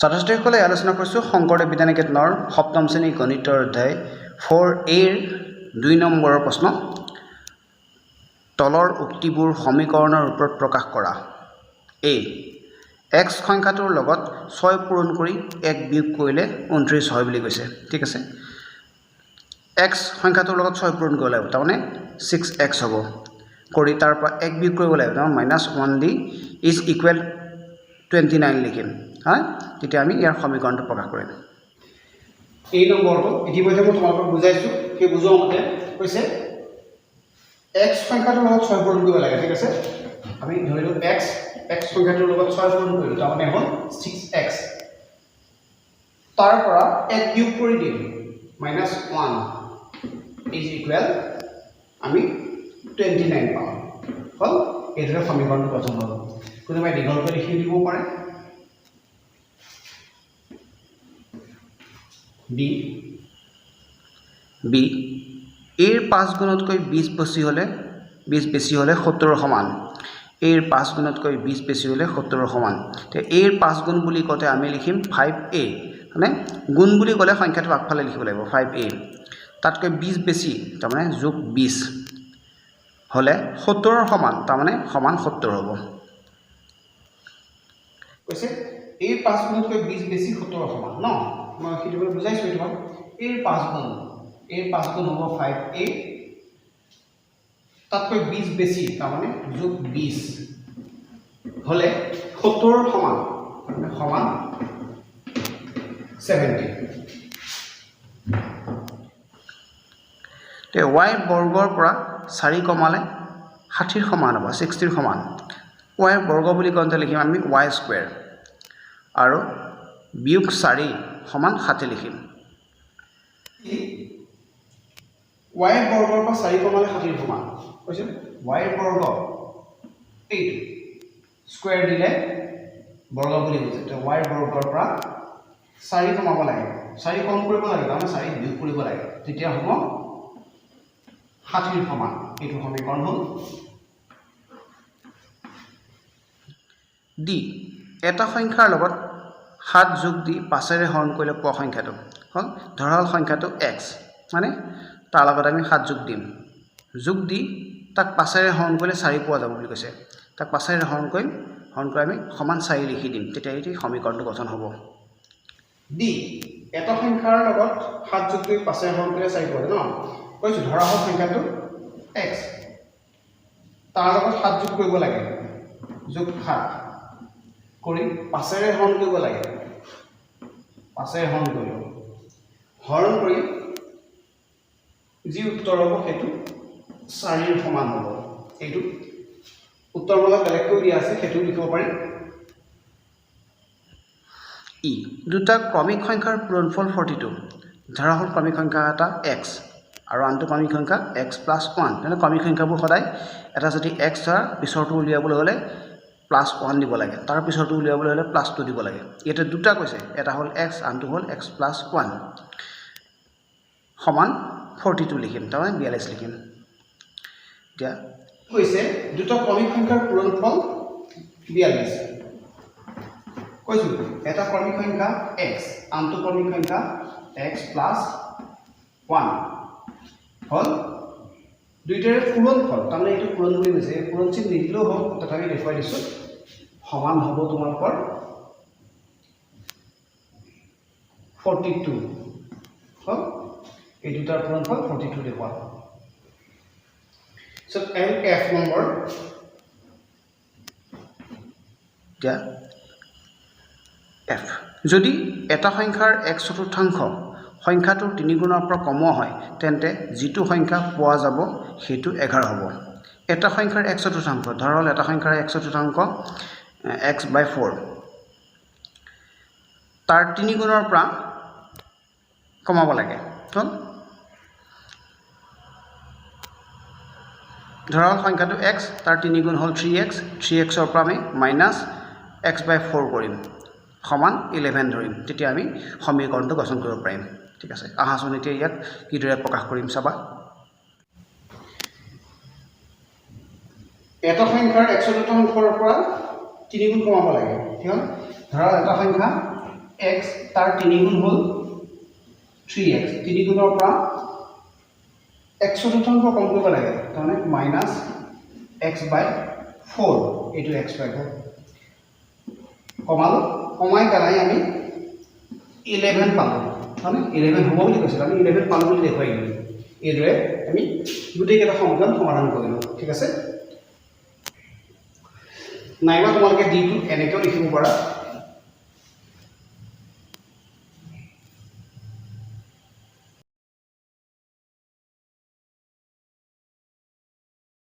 ছাত্ৰ ছাত্ৰীসকলে আলোচনা কৰিছোঁ শংকৰদেৱ বিদ্যানিকেতনৰ সপ্তম শ্ৰেণী গণিতৰ অধ্যায় 4এৰ 2 নম্বৰৰ প্ৰশ্ন। তলৰ উক্তিবোৰ সমীকৰণৰ ওপৰত প্ৰকাশ কৰা। এ এক্স সংখ্যাটোৰ লগত 6 পূৰণ কৰি 1 বিয়োগ কৰিলে 29 হয় বুলি কৈছে। ঠিক আছে, এক্স সংখ্যাটোৰ লগত 6 পূৰণ কৰিব লাগিব, তাৰমানে 6x হ'ব, কৰি তাৰ পৰা 1 বিয়োগ কৰিব লাগিব, তাৰমানে -1 the is equal 29 লিখিম। হয়, তেতিয়া আমি ইয়াৰ সমীকৰণটো প্ৰকাশ কৰিম। এই নম্বৰটো ইতিমধ্যে মই তোমালোকক বুজাইছোঁ, সেই বুজোৱা মতে কৈছে এক্স সংখ্যাটোৰ লগত 6 পূৰণ কৰিব লাগে। ঠিক আছে, আমি ধৰিলোঁ এক্স, এক্স সংখ্যাটোৰ লগত 6 পূৰণ কৰিলোঁ, তাৰমানে হ'ল 6x, তাৰ পৰা 1 বিয়োগ কৰি দিম, -1 is equal আমি 29 পাম। হ'ল, এইদৰে সমীকৰণটো গঠন হ'ল। কোনোবাই দীঘলকৈ লিখি দিব পাৰে। বি বি এৰ 5 গুণতকৈ 20 বেছি হ'লে 20 বেছি হ'লে 70 সমান। এৰ 5 গুণতকৈ 20 বেছি হ'লে 70 সমান। এতিয়া এৰ 5 গুণ বুলি কওঁতে আমি লিখিম 5a, মানে গুণ বুলি ক'লে সংখ্যাটো আগফালে লিখিব লাগিব 5a, তাতকৈ 20 বেছি, তাৰমানে যোগ 20 হ'লে 70 সমান, তাৰমানে সমান 70 হ'ব। কৈছে এৰ 5 গুণতকৈ 20 বেছি 70 সমান ন, মই সেইটো বুজাইছোঁ তোমাক। এৰ 5 গুণ, এৰ 5 গুণ হ'ব 5a, তাতকৈ 20 বেছি, তাৰমানে যোগ 20 হ'লে 70 সমান, তাৰমানে সমান 70। তে ৱাই বৰ্গৰ পৰা 4 কমালে 60ৰ সমান হ'ব, 60ৰ সমান। ৱাই বৰ্গ বুলি কওঁতে লিখিম আমি ৱাই স্কুৱেৰ আৰু বিয়োগ 4 সমান 60 লিখিম। ৱাই বৰ্গৰ পৰা 4 কমালে 60ৰ সমান, কৈছে ৱাই বৰ্গ এইটো স্কুৱেৰ দিলে বৰ্গ বুলি বুজে। তো ৱাই বৰ্গৰ পৰা 4 কমাব লাগে, 4 কম কৰিব লাগে, তাৰমানে 4 বিয়োগ কৰিব লাগে, তেতিয়া হ'ব 60ৰ সমান। এইটো সমীকৰণ হ'ল। ডি এটা সংখ্যাৰ লগত 7 যোগ দি 5-ৰে হৰণ কৰিলে পোৱা সংখ্যাটো হ'ল, ধৰা হ'ল সংখ্যাটো এক্স, মানে তাৰ লগত আমি 7 যোগ দিম, যোগ দি তাক 5-ৰে হৰণ কৰিলে 4 পোৱা যাব বুলি কৈছে। তাক 5-ৰে হৰণ কৰিম, হৰণ কৰি আমি সমান 4 লিখি দিম, তেতিয়া এইটো সমীকৰণটো গঠন হ'ব। ডি এটা সংখ্যাৰ লগত 7 যোগ দি 5-ৰে হৰণ কৰিলে 4 পোৱা যায় ন, কৈছোঁ ধৰা হ'ল সংখ্যাটো এক্স, তাৰ লগত 7 যোগ কৰিব লাগে, যোগ 7 কৰি 5-ৰে হৰণ কৰিব লাগে, 5-ৰে হৰণ কৰিলোঁ, হৰণ কৰি যি উত্তৰ হ'ব সেইটো 4ৰ সমান হ'ব। এইটো উত্তৰবিলাক বেলেগকৈও দিয়া আছে, সেইটোও লিখিব পাৰি। ই দুটা ক্ৰমিক সংখ্যাৰ পূৰণফল 42, ধৰা হ'ল ক্ৰমিক সংখ্যা এটা এক্স আৰু আনটো ক্ৰমিক সংখ্যা এক্স প্লাছ 1। তেনে ক্ৰমিক সংখ্যাবোৰ সদায় এটা যদি এক্স ধৰা পিছৰটো উলিয়াবলৈ হ'লে প্লাছ 1 দিব লাগে, তাৰ পিছৰটো উলিয়াবলৈ হ'লে প্লাছ 2 দিব লাগে। ইয়াতে দুটা কৈছে, এটা হ'ল এক্স, আনটো হ'ল এক্স প্লাছ 1 সমান 42 লিখিম, তাৰমানে 42 লিখিম। এতিয়া কৈছে দুটা ক্ৰমিক সংখ্যাৰ পূৰণফল 42, কৈছোঁ এটা ক্ৰমিক সংখ্যা এক্স, আনটো ক্ৰমিক সংখ্যা এক্স প্লাছ 1 হ'ল, দুইটাৰে পূৰণফল, তাৰমানে এইটো পূৰণ বুলি কৈছে, এই পূৰণ চিন নিদিলেও হ'ব, তথাপি দেখুৱাই দিছোঁ, সমান হ'ব তোমালোকৰ 42 হ'ল, এই দুটাৰ পূৰণফল 42 দেখুওৱা। চ' এম এফ নম্বৰ। এতিয়া এফ, যদি এটা সংখ্যাৰ 1/4 সংখ্যাটোৰ 3 গুণৰ পৰা কমোৱা হয়, তেন্তে যিটো সংখ্যা পোৱা যাব সেইটো 11 হ'ব। এটা সংখ্যাৰ 1/4, ধৰা হ'ল এটা সংখ্যাৰ 1/4 এক্স বাই 4, তাৰ 3 গুণৰ পৰা কমাব লাগে। হ'ল, ধৰা হ'ল সংখ্যাটো এক্স, তাৰ 3 গুণ হ'ল 3x, 3xৰ পৰা আমি মাইনাছ এক্স বাই 4 কৰিম, সমান 11 ধৰিম, তেতিয়া আমি সমীকৰণটো গঠন কৰিব পাৰিম। ঠিক আছে, আহাচোন এতিয়া ইয়াক কিদৰে প্ৰকাশ কৰিম চাবা। এটা সংখ্যাৰ 1/4 পৰা 3 গুণ কমাব লাগে, ঠিক হ'ল, ধৰা এটা সংখ্যা এক্স, তাৰ তিনিগুণ হ'ল থ্ৰী এক্স। তিনিগুণৰ পৰা এক চতুৰ্থাংশ কম কৰিব লাগে, তাৰমানে মাইনাছ এক্স বাই ফ'ৰ। এইটো এক্স বাই ফ'ৰ কমালোঁ। কমাই পেলাই আমি 11 পালোঁ। মানে 11 হ'ব বুলি কৈছিলোঁ, আমি 11 পালোঁ বুলি দেখুৱাই দিলোঁ। এইদৰে আমি গোটেইকেইটা সমীকৰণ সমাধান কৰিলোঁ, ঠিক আছে? নাইবা তোমালোকে ডিটো এনেকৈও লিখিব পাৰা।